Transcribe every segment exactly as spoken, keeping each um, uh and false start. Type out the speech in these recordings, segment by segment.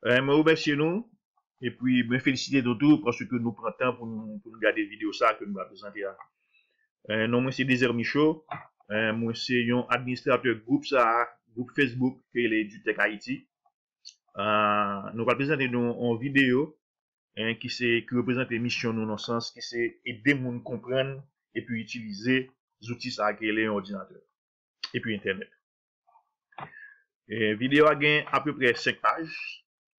Eh, mwen remèsye nou, epi mwen felisite nou tou paske nou pran tan pou nou, pou nou gade videyo sa ke nou va prezante a. Eh, non mwen se Désert Michaud. Eh, mwen se yon administratè gwoup sa, gwoup Facebook ke rele Edutech Haïti. Eh, nou va prezante nou yon videyo, eh, ki se, ki reprezante misyon nou nan sans, ki se ede moun konprann epi itilize zouti sa ki rele yon òdinatè epi entènèt. Eh, videyo a gen apeprè senk paj.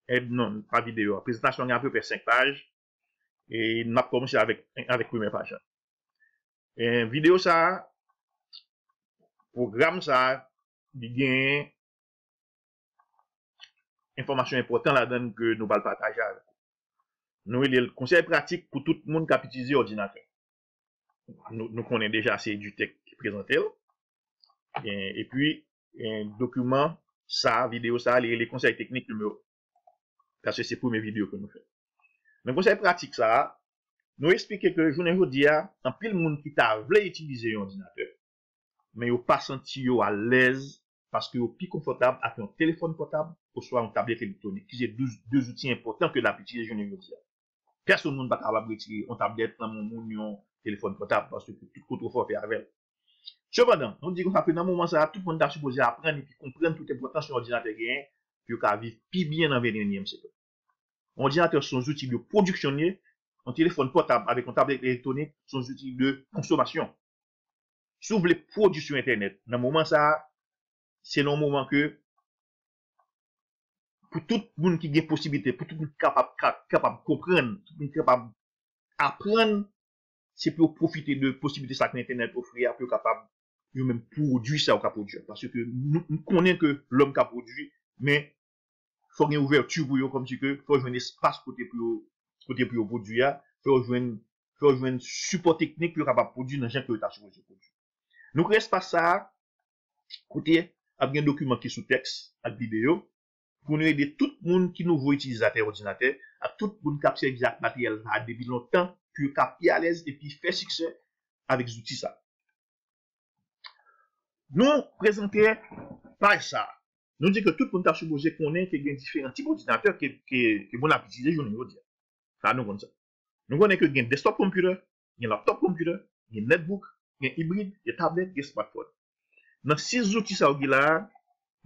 Eh, non, pa videyo a. Prezantasyon an gen apeprè senk paj. E n ap kòmanse avèk, avèk premyè paj la. Eh, videyo sa, pwogram sa, li gen enfòmasyon enpòtan ladan l ke nou pral pataje avèk ou. Nou rele l konsèy pratik pou tout moun k ap itilize òdinatè. Nou, nou konnen deja se Edutech ki prezante l. E, epi, e, dokiman sa, videyo sa, li rele konsèy teknik nimewo. Paske se premye videyo ke nou fè. Nan konsèy pratik sa, nou eksplike ke jounen jodi a, anpil moun ki ta vle itilize yon òdinatè, men yo pa santi yo alèz paske yo pi konfòtab ak yon telefòn pòtab oswa yon tablèt elektwonik, ki se de, de zouti enpòtan ke n ap itilize jounen jodi a. Pèsonn moun pa kapab retire yon tablèt nan men yon moun, yon telefòn pòtab, paske tout kote w fè w fè avè l. Sepandan, nou di konsa ke nan moman sa a, tout moun ta sipoze aprann epi konprann tout enpòtans yon òdinatè genyen pou yo ka viv pi byen nan venteyenyèm syèk la. Yon òdinatè se yon zouti de pwodiksyon li ye, yon telefòn pòtab avèk yon tablèt elektwonik se yon zouti de konsomasyon. Si w vle pwodui sou entènèt, nan moman sa a, se nan yon moman ke pou tout moun ki gen posiblite, pou tout moun ki kapab, ka, kapab konprann, tout moun ki kapab aprann, se pou yo pwofite de posiblite sa ke entènèt ofri a, pou yo kapab yo menm pwodui sa yo ka pwodui a. Paske nou, nou konnen ke lòm ka pwodui, men fò gen ouvèti pou yo, kòmsi ke fò jwenn espas kote pou yo, kote pou yo pwodui a, fò jwenn, fò jwenn sipò teknik pou yo kapab pwodui nan jan ke yo ta sipoze pwodui. Nou kreye espas sa a, kote ap gen dokiman ki sou tèks ak videyo, pou nou ede tout moun ki nouvo itilizatè òdinatè, ak tout moun k ap sèvi ak materyèl sa a depi lontan, pou yo ka pi alèz epi fè siksè avèk zouti sa a. Nou prezante paj sa a. Nou di ke tout moun ta sipoze konnen ke gen diferan tip òdinatè ke, ke, ke moun ap itilize jounen jodi a. Sa nou konn sa. Nou konnen ke gen desktop computer, gen laptop computer, gen netbook, gen ibrid, gen tablèt, gen smartphone. Nan sis zouti sa yo ki la a,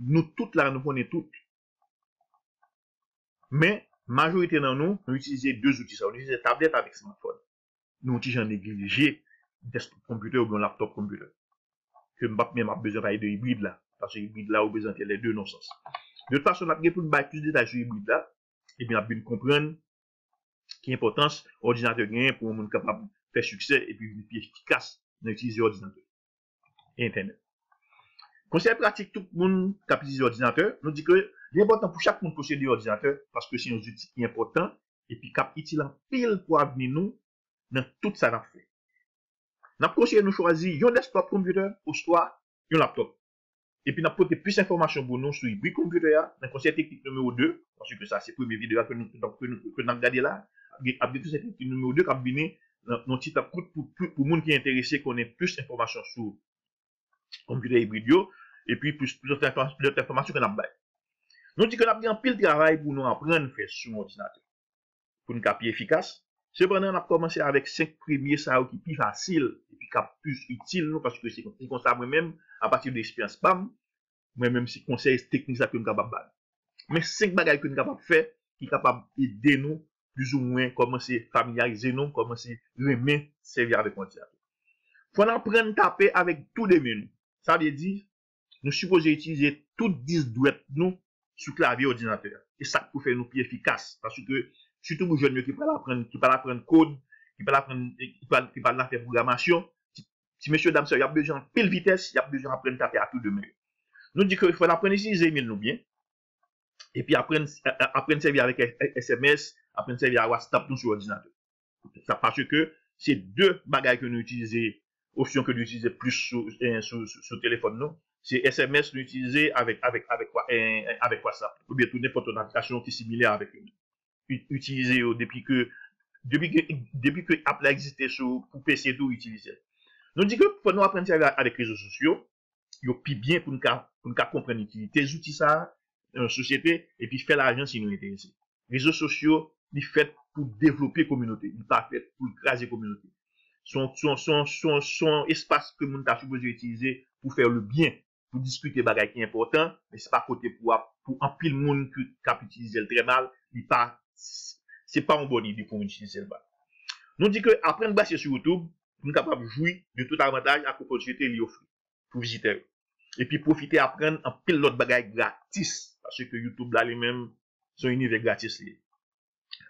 nou tout la, nou konnen tout. Men, majorite nan nou, nou itilize de zouti sa yo. Nou itilize tablèt avèk smartphone. Nou yon ti jan neglije desktop computer oubyen laptop computer. Ke m p ap menm ap bezwen pale de ibrid la. Paske ibrid la reprezante les deux nan sans. De tout fason, n ap gen pou n bay plis detay sou ibrid la. Epi n ap vin konprann ki enpòtans òdinatè genyen pou yon moun kapab fè siksè epi vin pi efikas nan itilize òdinatè e entènèt. Konsèy pratik tout moun k ap itilize òdinatè, nou di ke li enpòtan pou chak moun posede yon òdinatè paske se yon zouti ki enpòtan epi k ap itil anpil pou avni nou nan tout sa n ap fè. N ap konseye nou chwazi yon desktop computer oswa yon laptop. Epi n ap pote plis enfòmasyon pou nou sou ibrid computer a nan konsèy teknik nimewo de, paske sa se premye videyo a ke nou, ke nou, ke n ap gade la. Ap gen, ap gen konsèy teknik nimewo de k ap vini nan, nan yon ti tan kout pou, pou, pou moun ki enterese konnen plis enfòmasyon sou konpitè ibrid yo, epi plis, plis lòt enfò-, lòt enfòmasyon ke n ap bay. Nou di ke n ap gen anpil travay pou nou aprann fè sou yon òdinatè. Pou n ka pi efikas. Sepandan, n ap kòmanse avèk senk premye sa yo ki pi fasil epi k ap plis itil nou, paske se, se konsa mwen menm, apati de eksperyans pa m, mwen menm se konsèy teknik sa ke m kapab ba nou. Men senk bagay ke n kapab fè ki kapab ede nou plizoumwen kòmanse familyarize nou, kòmanse renmen sèvi avèk òdinatè. Fò n aprann tape avèk tou de men nou. Sa vle di, nou sipoze itilize tout dis dwèt nou sou klavye òdinatè a. E sa k pou fè nou pi efikas. Paske, sitou pou jèn yo ki pral aprann, ki pral aprann kod, ki pral aprann, ki pral, ki pral nan fè pwogramasyon, ti, ti mesye dam sa yo, y ap bezwen anpil vitès, y ap bezwen aprann tape a tou de men yo. Nou di ke fò n aprann itilize imèl nou byen, epi aprann, a, a, aprann sèvi avèk S M S, aprann sèvi a WhatsApp nou sou òdinatè. Sa paske se de bagay ke nou itilize, opsyon ke nou itilize plis sou, eh, sou, sou, sou telefòn nou. Se S M S nou itilize avèk, avèk, avèk, eh, avèk WhatsApp. Oubyen tou nenpòt lòt aplikasyon ki similè avèk yo. I-, itilize yo depi ke, depi ke, depi ke app la egziste sou, pou P C tou itilize l. Nou di ke fò nou aprann sèvi avèk rezo sosyo yo pi byen pou n ka, pou n ka konprann itilite zouti sa a, yon sosyete epi fè lajan si nou enterese. Rezo sosyo, li fèt pou devlope kominote, li pa fèt pou l kraze kominote. Se yon, se yon, se yon, se yon, se yon espas ke moun ta sipoze itilize pou fè le byen, pou diskite bagay ki enpòtan, men se pa kote pou ap, pou anpil moun ki, k ap itilize l trè mal, li pa, se pa yon bòn ide pou moun itilize l mal. Nou di ke aprann brase sou YouTube, pou n kapab jwi de tout avantaj ak opòtinite li ofri pou vizitè yo. Epi pwofite aprann anpil lòt bagay gratis, paske YouTube la li menm, se yon inivè gratis li ye.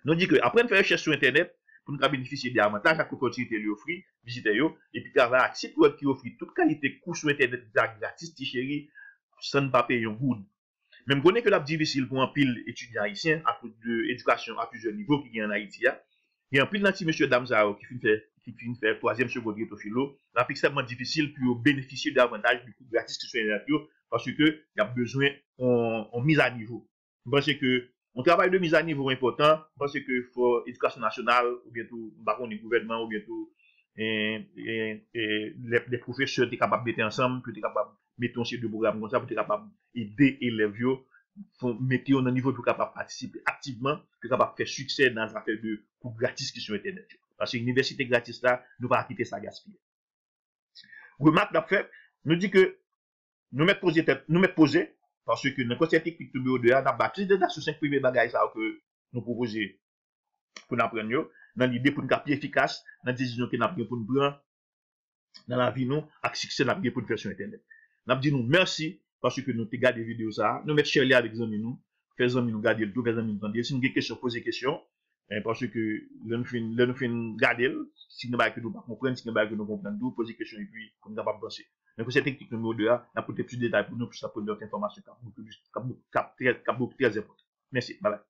Nou di ke aprann fè rechèch sou entènèt pou nou ka benefisye de avantaj ak opòtinite li ofri vizitè yo, epi travay ak sit wèb ki ofri tout kalite kou sou entènèt la gratis ti cheri, san n pa peye yon goud. Men m konnen ke l ap difisil pou anpil etidyan ayisyen akoz de edikasyon a plizyè nivo ki gen ann Ayiti a. Gen anpil nan ti mesye dam sa yo ki fin fè, ki fin fè twazyèm segond reto filo, l ap ekstrèmman difisil pou yo benefisye de avantaj de kou gratis ki sou entènèt yo, paske y ap bezwen yon, yon miz a nivo. M panse ke yon travay de miz a nivo enpòtan. M panse ke fò edikasyon nasyonal, oubyen tou, m pa konnen, gouvènman, oubyen tou, e, e, e, lè, lè pwofesè te kapab mete ansanm, pou te kapab mete yon seri de pwogram konsa, pou te kapab ede elèv yo, fò mete yo nan nivo pou yo kapab patisipe aktivman, pou yo kapab fè siksè nan zafè de kou gratis ki sou entènèt yo. Paske inivèsite gratis la, nou pa kite sa gaspiye. Remak n ap fè, nou di ke nou mèt poze tèt, nou mèt poze, paske nan konsèy teknik nimewo de a, n ap bay plis detay sou senk premye bagay sa yo ke nou pwopoze pou n aprann yo, nan lide pou n ka pi efikas nan desizyon ke n ap gen pou n pran nan lavi nou ak siksè n ap gen pou n fè sou entènèt. N ap di nou mèsi paske nou te gade videyo sa a. Nou mèt share li avèk zanmi nou, fè zanmi nou gade l tou, fè zanmi nou tande l. Si nou gen kesyon, poze kesyon. Eh, paske lè nou fin, lè nou fin gade l, si gen bagay ke nou pa konprann, si gen bagay ke nou konprann tou, poze kesyon epi pou nou kapab vanse. Nan konsèy teknik nimewo de a, n ap pote plis detay pou nou, plis n ap pote lòt enfòmasyon k ap bokou, k ap bokou, k ap trè, k ap bokou trè enpòtan. Mèsi, babay.